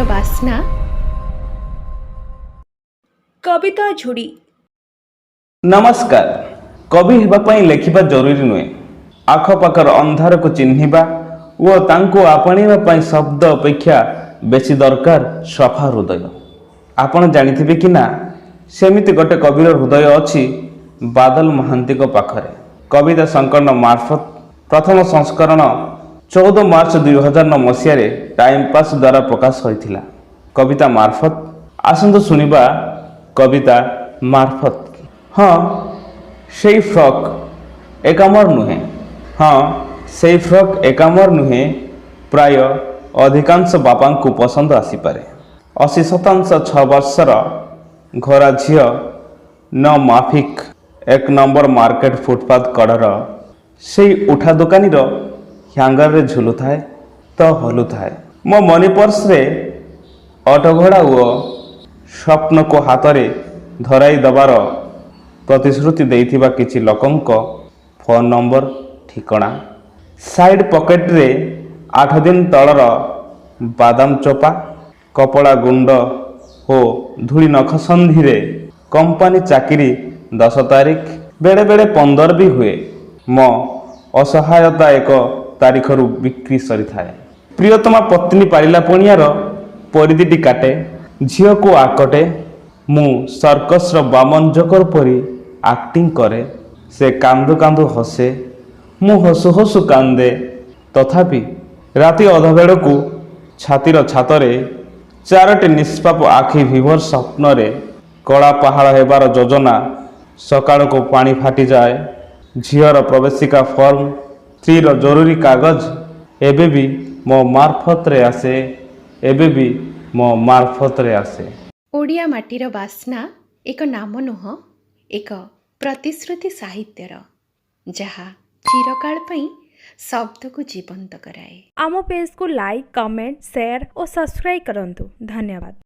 ମାଟିର ବାସ୍ନା। କବିତା ଝୁଡ଼ି। ନମସ୍କାର। କବି ହେବା ପାଇଁ ଲେଖିବା ଜରୁରୀ ନୁହେଁ। ଆଖପାଖର ଅନ୍ଧାରକୁ ଚିହ୍ନିବା ଓ ତାଙ୍କୁ ଆପଣେଇବା ପାଇଁ ଶବ୍ଦ ଅପେକ୍ଷା ବେଶୀ ଦରକାର ସଫା ହୃଦୟ। ଆପଣ ଜାଣିଥିବେ କି ନା, ସେମିତି ଗୋଟେ କବିର ହୃଦୟ ଅଛି ବାଦଲ ମହାନ୍ତିଙ୍କ ପାଖରେ। କବିତା ସଂକଳନ ମାର୍ଫତ ପ୍ରଥମ ସଂସ୍କରଣ 14 ମାର୍ଚ୍ଚ 2009 ମସିହାରେ ଟାଇମ୍ ପାସ୍ ଦ୍ୱାରା ପ୍ରକାଶ ହୋଇଥିଲା। କବିତା ମାର୍ଫତ। ଆସନ୍ତୁ ଶୁଣିବା କବିତା ମାର୍ଫତ। ହଁ, ସେଇ ଫ୍ରକ୍ ଏକା ମୋର ନୁହେଁ। ହଁ, ସେଇ ଫ୍ରକ୍ ଏକା ମୋର ନୁହେଁ, ପ୍ରାୟ ଅଧିକାଂଶ ବାପାଙ୍କୁ ପସନ୍ଦ ଆସିପାରେ। 80% 6 ବର୍ଷର ଘୋରା ଝିଅ ନ ମାଫିକ 1 ନମ୍ବର ମାର୍କେଟ ଫୁଟପାଥ କଡ଼ର ସେଇ ଉଠା ଦୋକାନୀର ହ୍ୟାଙ୍ଗରରେ ଝୁଲୁଥାଏ ତ ହଲୁଥାଏ। ମୋ ମନି ପର୍ସରେ ଅଟଘୋଡ଼ା ଓ ସ୍ୱପ୍ନକୁ ହାତରେ ଧରାଇ ଦେବାର ପ୍ରତିଶ୍ରୁତି ଦେଇଥିବା କିଛି ଲୋକଙ୍କ ଫୋନ୍ ନମ୍ବର, ଠିକଣା। ସାଇଡ୍ ପକେଟରେ 8 ଦିନ ତଳର ବାଦାମ ଚୋପା, କପଡ଼ା ଗୁଣ୍ଡ ଓ ଧୂଳି ନଖ ସନ୍ଧିରେ କମ୍ପାନୀ ଚାକିରି 10 ତାରିଖ, ବେଳେବେଳେ 15 ବି ହୁଏ। ମୋ ଅସହାୟତା 1 ତାରିଖରୁ ବିକ୍ରି ସରିଥାଏ। ପ୍ରିୟତମା ପତ୍ନୀ ପାରିଲା ପଣିଆର ପରିଧିଟି କାଟେ, ଝିଅକୁ ଆକଟେ। ମୁଁ ସର୍କସର ବାମନ ଜୋକର ପରି ଆକ୍ଟିଂ କରେ। ସେ କାନ୍ଦୁ କାନ୍ଦୁ ହସେ, ମୁଁ ହସୁ ହସୁ କାନ୍ଦେ। ତଥାପି ରାତି ଅଧ ବେଳକୁ ଛାତିର ଛାତରେ ଚାରୋଟି ନିଷ୍ପାପ ଆଖି ବିଭୋର ସ୍ୱପ୍ନରେ କଳା ପାହାଡ଼ ହେବାର ଯୋଜନା। ସକାଳକୁ ପାଣି ଫାଟିଯାଏ। ଝିଅର ପ୍ରବେଶିକା ଫର୍ମ, ସ୍ତ୍ରୀର ଜରୁରୀ କାଗଜ ଏବେ ବି ମୋ ମାର୍ଫତରେ ଆସେ, ଏବେ ବି ମୋ ମାର୍ଫତରେ ଆସେ। ଓଡ଼ିଆ ମାଟିର ବାସ୍ନା ଏକ ନାମ ନୁହଁ, ଏକ ପ୍ରତିଶ୍ରୁତି ସାହିତ୍ୟର, ଯାହା ଚିରକାଳ ପାଇଁ ଶବ୍ଦକୁ ଜୀବନ୍ତ କରାଏ। ଆମ ପେଜକୁ ଲାଇକ୍, କମେଣ୍ଟ, ସେୟାର ଓ ସବସ୍କ୍ରାଇବ୍ କରନ୍ତୁ। ଧନ୍ୟବାଦ।